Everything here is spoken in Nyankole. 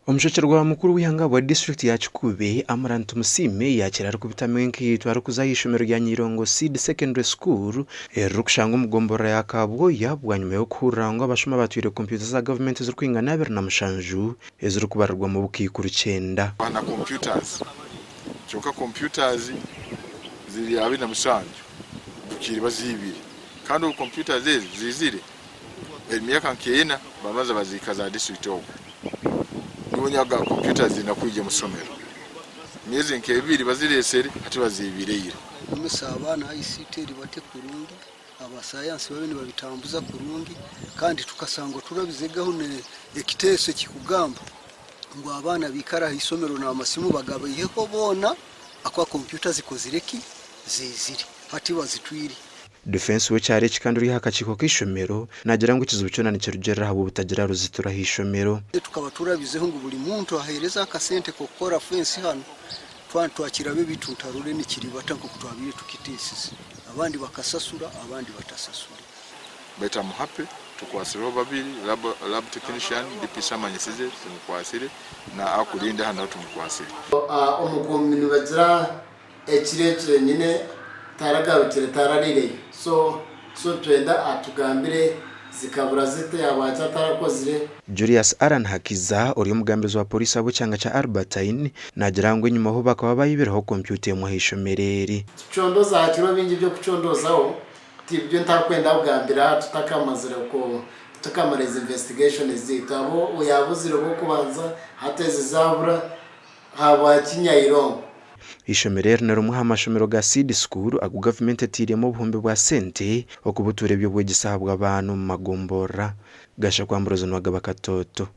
Omushwekyerwa mukuru w'eihanga bwa disiturikiti ya Kikuube, Amran Tumusiime yaakira arikubitama enkaito arikuza ah'eishomero rya Nyirongo Seed Secondary School eririkushangwa omu gomborora ya Kabwoya bwanyima y'okuhurira ngu abashuma batwire kompyuta za gavumenti ezirikwingana 27 ezirikubarirwamu obukaikuru kyenda. Na computers kyonka computers ziri 27 bukiire baziibire kandi obu computers ezi zizire emyaka nk'ena bamaze baziika za district okwo nibo nyaga computers zina kwija omu somero emyezi nk'ebiri baziresere hati baziibire ira. Kumisa abaana ICT eri bate kurungi, abasayansi babe nibabitambuza kurungi kandi tukasangwa turabizegaho ekiteeso ekikugamba ngu abaana biikara aha isomero n'amasimu bagabaiheho boona akuba kompyuta zikozire ki zizire hati bazitwire. Difensi w'ekyaro eki kandi ori aha kakiiko k'eishomero naagira ngu ekizibu kyona nikirugiirira ahabw'obutagira ruzitiro aha ishomero. Tukaba turabizeho ngu buri muntu aheereze akasente k'okukora fensi hanu twaba twakiraba ebitu ntarore nikiribata nk'oku twabaire tukiteesize abandi bakasasura abandi batasasure. Baitu I'm happy tukwasireho babiri lab, lab technician DPC amanyisize tumukwasire na akurinda hano tumukwasire. Omukuumi nibagira ekiro ekyo nyine taragarukire tararireyo so so twenda atugambire zikabura zite habwaki atarakozire. Julius Allan Hakiza ori omugambirizi wa pooriisi ahabw'ekyanga kya Albertine naagira ngu enyimaho bakaba bayibireho kompyuta emwe ah'eishomero eri. Tucondoza hakiriho bingi by'okucondoozaho tibyo ntakwenda kugambira aha tutakamazire ku tutakamara ezi investigation zaitu abo yabuzire bw'okubanza hati ezi zabura habwaki Nyairongo. Eishomero eri ni rimwe aha mashomero ga Seed School agu gavumenti etairemu obuhumbi bwa sente okubutuura eby'obwegyese ahabw'abaana omu magomborora. Gashakwa Ambrose Nwagaba Katoto.